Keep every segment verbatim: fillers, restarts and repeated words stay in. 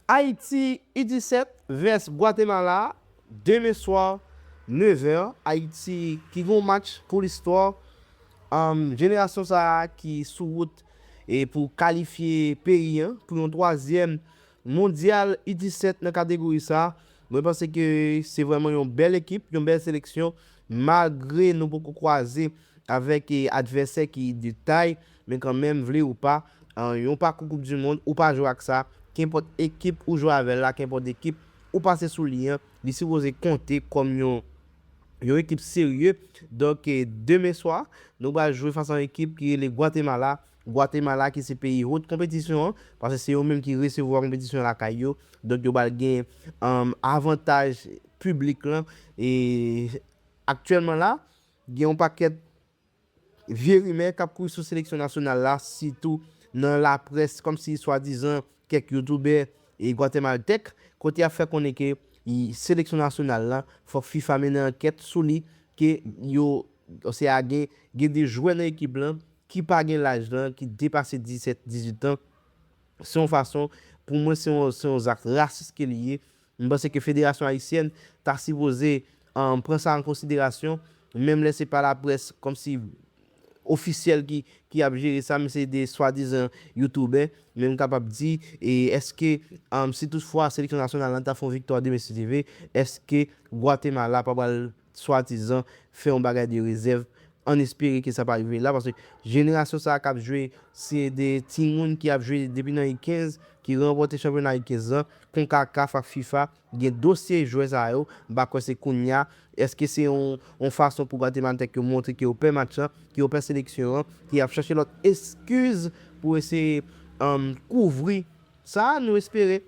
Ayiti U disèt vs Gwatemala, demen swa, nevè, Ayiti ki gen yon match pou listwa. Anm, jenerasyon sa a ki sou wout e pou kalifye peyi an pou yon twazyèm mondyal U disèt nan kategori sa a. Mwen panse ke se vrèman yon bèl ekip, yon bèl seleksyon, malgre nou poko kwaze avèk e, advèsè ki de tay, men kanmenm, vle ou pa, an, yon pakou Koup di Mond, ou pa jwe ak sa. Kenpòt ekip ou jwe avè l la, kenpòt ekip ou pase sou li an, li sipoze konte kòm yon, yon ekip serye. Donk, e, demen swa, nou pral jwe fas a yon ekip ki rele Gwatemala. Gwatemala ki se peyi hòt konpetisyon an, paske se yo menm ki resevwa konpetisyon lakay yo. Donk, yo pral gen, anm, avantaj piblik lan. E aktyèlman la, gen yon pakèt vye rimè k ap kouri sou seleksyon nasyonal la, sitou nan laprès, kòmsi swadizan kèk youtubè e gwatemaltèk, kote y ap fè konnen ke i- seleksyon nasyonal la, fòk fifa mennen ankèt sou li, ke yo, osea gen, gen de jwè nan ekip lan ki pa gen laj lan, ki depase disèt, dizuit an. Se yon fason, pou mwen, se yon, se yon zak rasis ke li ye. M panse ke Federasyon Ayisyèn ta sipoze, um, pran sa an konsiderasyon, menm lè se pa laprès kòmsi ofisyèl ki, ki ap jere sa, men se de swadizan youtubè, men m kapab di, e èske, um, si toutfwa seleksyon nasyonal lan ta fè yon viktwa demen si Dye vle, èske Gwatemala pa pral swadizan fè yon bagay de rezèv? Ann espere ke sa pa rive la, paske jenerasyon sa a k ap jwe, se de timoun ki ap jwe depi nan U kenz, ki ranpòte chanpyona U kenz lan, konkakaf ak fifa, gen dosye jwè sa yo, m pa kwè se kounya. Èske se yon, yon fason pou gwatemaltèk yo montre ke yo pè match lan, ke yo pè seleksyon an, ke y ap chache lòt eskiz pou eseye, um, kouvri sa? Nou espere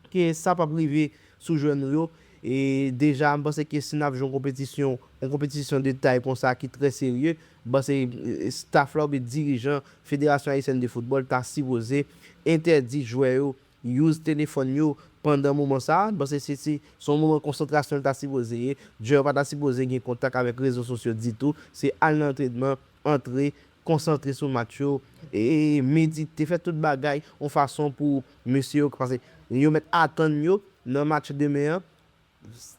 ke sa p ap rive sou jwè nou yo. E deja, m panse ke si n ap jwe yon konpetisyon, yon konpetisyon de tay konsa ki trè serye, m panse, e, staff la oubyen dirijan Federasyon Ayisyèn de Foutbòl ta sipoze entèdi jwè yo use telefòn yo pandan moman sa a, paske se, se, se yon moman konsantrasyon l ta sipoze ye. Jwè yo pa ta sipoze gen kontak avèk rezo sosyo ditou. Se al nan antrenman, antre, konsantre sou match yo, e medite, fè tout bagay yon fason pou mesye yo, paske yo mèt atann yo nan match demen an.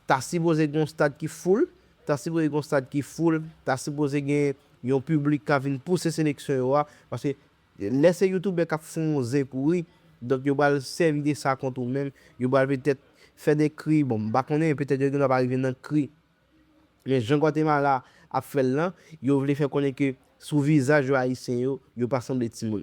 Ta sipoze gen yon stad ki full, ta sipoze gen yon stad ki full, ta sipoze gen yon piblik k ap vin pouse seleksyon yo a, paske lè se youtubè k ap fè yon zen kouri, donk yo pral sèvi de sa kont ou menm, yo pral petèt fè de kri, bon, m pa konnen, petèt yo gendwa pa rive nan kri, men jan Gwatemala ap fè l lan, yo vle fè konnen ke sou vizaj yo ayisyen yo, yo pa sanble timoun.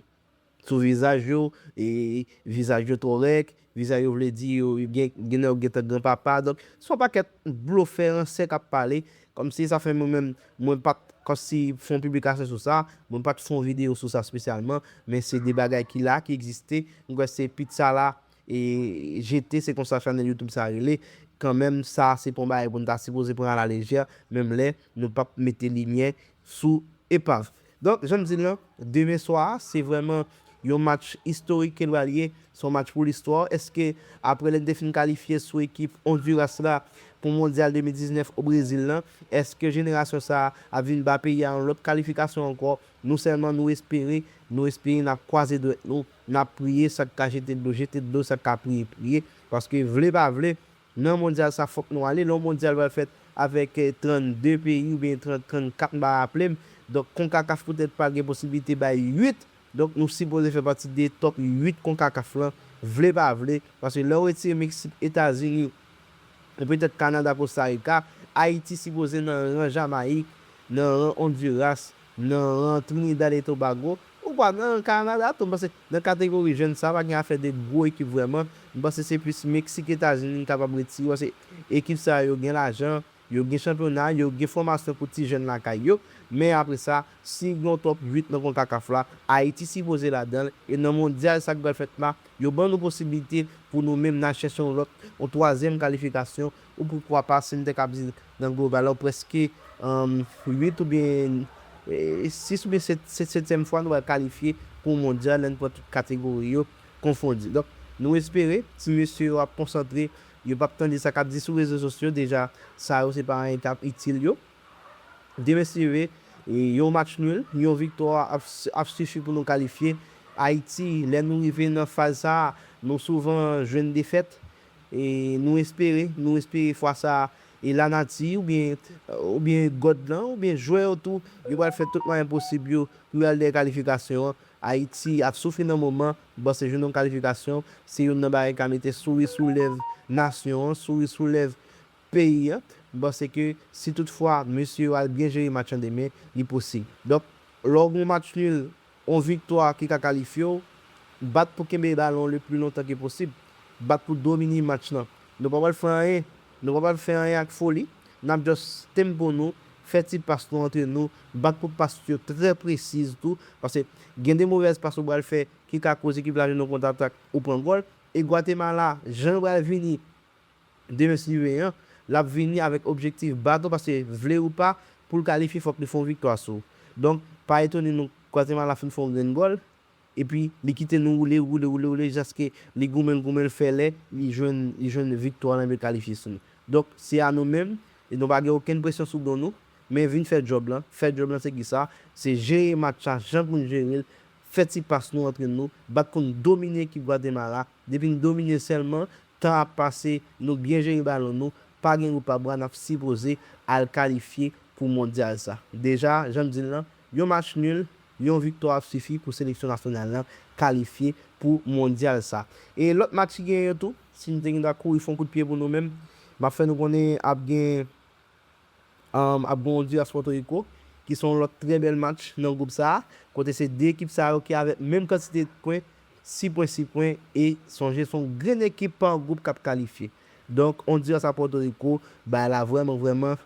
Sou vizaj yo, e vizaj yo twò rèk, vizaj yo vle di yo gen, gen nan yo gentan granpapa. Donk, se yon pakèt blofè, ransè k ap pale. Kòmsi sa fè mwen menm, mwen pa t, kòmsi fè yon piblikasyon sou sa, mwen pa t fè yon videyo sou sa espesyalman, men se de bagay ki la, ki egziste. M kwè se pizza la, e jete, se konsa chanèl YouTube sa rele. Kanmenm, sa se pa yon bagay pou n ta sipoze pran alalejè, menm lè nou p ap mete limyè sou epav. Donk, jan m di l lan, demen swa a, se vrèman yon match istorik ke l pral ye, se yon match pou listwa. Èske, apre lè n te fin kalifye sou ekip Ondiras la pou Mondyal de mil diznèf o Brezil lan, èske jenerasyon sa a ap vin ba peyi a yon lòt kalifikasyon ankò? Nou sèlman, nou espere, nou espere, n ap kwaze dwèt nou, n ap priye, sa k ka jete dlo, jete dlo, sa k ka priye, priye. Paske, vle pa vle, nan mondyal sa, fòk nou ale. Lè yon mondyal pral fèt avèk, eh, trannde peyi oubyen trant, trannkat, m pa raple m. Donk, konkakaf poutèt pral gen posiblite bay uit. Donk, nou sipoze fè pati de top uit konkakaf lan, vle pa vle. Paske lè w retire Meksik, Etazini, e petèt Kanada, Kosta Rika, Ayiti sipoze nan ran Jamayik, nan ran Ondiras, nan ran Trinidad e Tobago, ou pa nan ran Kanada tou. M panse nan kategori jèn sa, pa gen afè de gwo ekip vrèman. M panse se plis Meksik, Etazini n kapab retire, paske ekip sa yo gen lajan, yo gen chanpyona, yo gen fòmasyon pou ti jèn lakay yo. Men apre sa, si gen yon top uit nan konkakaf la, Ayiti sipoze ladan l, e nan mondyal sa k pral fèt la, yo ban nou posiblite pou nou menm n al chèche yon lòt, yon twazyèm kalifikasyon, ou poukwa pa, si n te kab di nan global la, prèske, um, uit oubyen, eh, sis oubyen set, se setyèm fwa nou pral kalifye pou mondyal, lè n pran tout kategori yo konfondi. Donk, nou espere ti mesye yo ap konsantre, yo p ap tande sa k ap di sou rezo sosyo, deja, sa yo se pa anyen k ap itil yo. Demen si Dye vle, e yon match nul, yon viktwa ap, ap sifi pou nou kalifye. Ayiti, lè nou rive nan faz sa a, Nou souvan jwenn defèt, e nou espere, nou espere fwa sa a, e lanati, oubyen, oubyen God lan, oubyen jwè yo tou, yo pral fè tout mwayen posib yo pou y al dèyè kalifikasyon an. Ayiti ap soufri nan moman, m panse jwenn yon kalifikasyon, se youn nan bagay k ka mete souri sou lèv nasyon an, souri sou lèv peyi a. M panse ke si toutfwa mesye yo al byen jere match lan demen, li posib. Donk, lè w gen yon match nil, yon viktwa ki ka kalifye w, bat pou kenbe balon le pli lontan ke posib. Bat pou domine match lan. Nou pa pral fè anyen. Nou pa pral fè anyen ak foli. N ap just tempo nou, fè ti pas nou antre nou, bat pou pas yo trè presiz tou, paske gen de movèz pas ou pral fè ki ka koz ekip la jwenn yon kontratak ou pran gòl. E Gwatemala, jan yo pral vini demen si Dye vle an, l ap vini avèk objektif baton, paske vle ou pa, pou l kalifye, fòk li fè yon viktwa sou ou. Donk, pa etone nou, Gwatemala fin fè yon grenn gòl, epi li kite nou woule, woule, woule, woule, jiskaske li goumen, goumen, l fè lè, li jwenn, li jwenn viktwa lan, epi l kalifye sou nou. Donk, se a nou menm, e nou pa gen okenn presyon sou do nou, men vin fè djòb lan. Fè djòb lan, se ki sa? Se jere match la jan pou n jere l, fè ti pas nou antre nou, bat pou n domine ekip Gwatemala. Depi n domine sèlman, tan ap pase, nou byen jere balon nou, pa gen woupabwa, n ap sipoze al kalifye pou mondyal sa. Deja, jan m di l lan, yon match nil, yon viktwa ap sifi pou seleksyon nasyonal lan kalifye pou mondyal sa. E lòt match ki genyen yo tou, si n te gen dwa kouri fè yon kout pye pou nou menm, m ap fè nou konnen ap gen um, ap gen Ondiras Pòtoriko, ki se yon lòt trè bèl match nan gwoup sa a, kote se de ekip sa yo ki avèk menm kantite pwen, sis pwen, sis pwen, e sonje se yon grenn ekip pa yon gwoup k ap kalifye. Donk, Ondiras ak Pòtoriko, bagay la vrèman, vrèman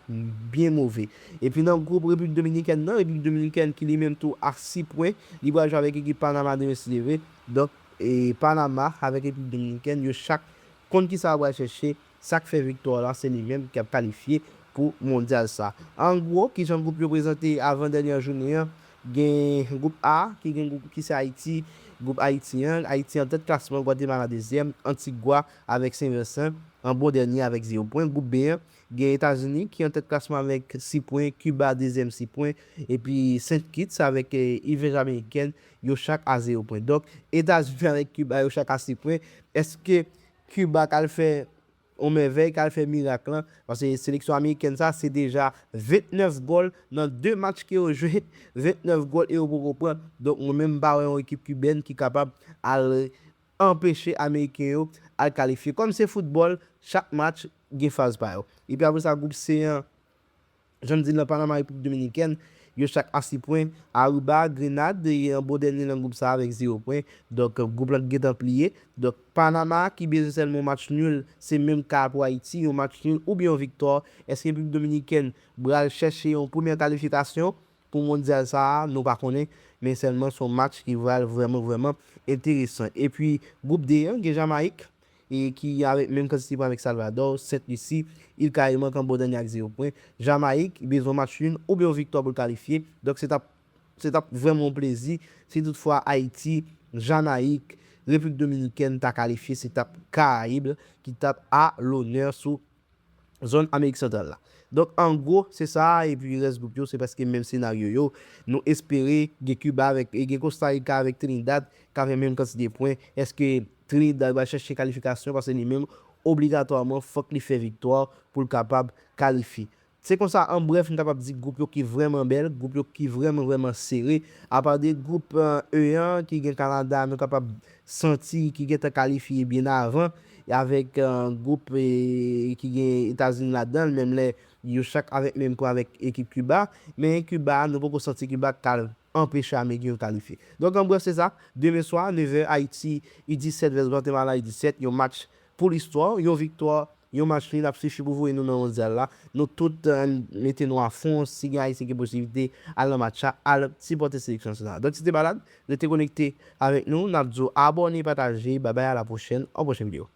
byen move. Epi nan gwoup Repiblik Dominikèn nan, Repiblik Dominikèn ki li menm tou ak sis pwen, li pral jwe avèk ekip Panama demen si Dye vle. Donk, e Panama avèk Repiblik Dominikèn, yo chak konn kisa yo pral chèche, sa k fè viktwa la, se li menm k ap kalifye pou mondyal sa. An gwo, kijan gwoup yo prezante avan dènye jounen an, gen gwoup A, ki gen gwoup ki se Ayiti, gwoup Ayiti an, Ayiti an tèt klasman, Gwatemala dezyèm, Antigwa avèk Sen Vensan an bon dènye avèk zewo pwen. Gwoup B an, gen Etazini ki an tèt klasman avèk sis pwen, Kiba dezyèm sis pwen, epi Sent Kitts avèk, eh, Evens Ameriken, yo chak a zewo pwen. Donk, Etazini avèk Kiba, yo chak a sis pwen. Èske Kiba ka al fè yon mèvèy, ka al fè mirak lan? Paske seleksyon amerikèn sa, se deja vennèf gòl nan de match ke yo jwe, vennèf gòl e yo poko pran. Donk, mwen menm, m pa wè yon ekip kibèn ki kapab al anpeche ameriken yo al kalifye. Kòm se foutbòl, chak match gen faz pa yo. Epi apre sa, gwoup C an, jan m di l lan, Panama, Repiblik Dominikèn, yo chak a sis pwen. Aruba, Grenad, e an bon dènye nan gwoup sa avèk zewo pwen. Donk, gwoup lan gentan pliye. Donk, Panama, ki bezwen sèlman yon match nil, se menm ka pou Ayiti, yon match nil oubyen yon viktwa. Èske Repiblik Dominikèn pral chèche yon premyè kalifikasyon pou mondyal sa a? Nou pa konnen, men sèlman se yon match ki pral vrèman, vrèman enteresan. Epi, gwoup D an, gen Jamayik, e ki avèk menm kantite pwen avèk Salvadò, Sent Lisi, Il Kayman k an bon dènye ak zewo pwen. Jamayik bezwen match nil oubyen yon viktwa pou l kalifye. Donk, se t ap, se t ap vrèman yon plezi si toutfwa Ayiti, Jamayik, Repiblik Dominikèn ta kalifye, se t ap Karayib ki t ap a lonè sou zòn Amerik Santral la. Donk, an gwo, se sa, epi rès gwoup yo, se prèske menm senaryo yo. Nou espere gen Kiba avèk, e gen Kosta Rika avèk Trinidad, k avèk menm kantite pwen. Èske Trinidad va chèche kalifikasyon? Paske li menm, obligatwaman, fòk li fè viktwa pou l kapab kalifye. Se konsa, an brèf, m kapab di gwoup yo ki vrèman bèl, gwoup yo ki vrèman, vrèman sere. Apa de gwoup, eh, E an, ki gen Kanada, nou kapab santi ki gentan kalifye byen avan, avèk, eh, gwoup, eh, ki gen Etazini ladan l, menm lè yo chak avèk menm pwen avèk ekip Kiba. Men Kiba, nou poko santi Kiba k al anpeche Ameriken yo kalifye. Donk, an brèf, se sa. Demen swa, nevè, Ayiti, U disèt vs Gwatemala U disèt, yon match pou listwa, yon viktwa, yon match nil ap sifi pou voye nou nan mondyal la. Nou tout, eh, mete nou a fon, si gen Ayisyen ki posiblite al nan match la, al sipòte seleksyon nasyonal la. Donk, se te Balad, rete konekte avèk nou, n ap di w abòne, pataje, babay, a la pwochèn, an pwochen videyo.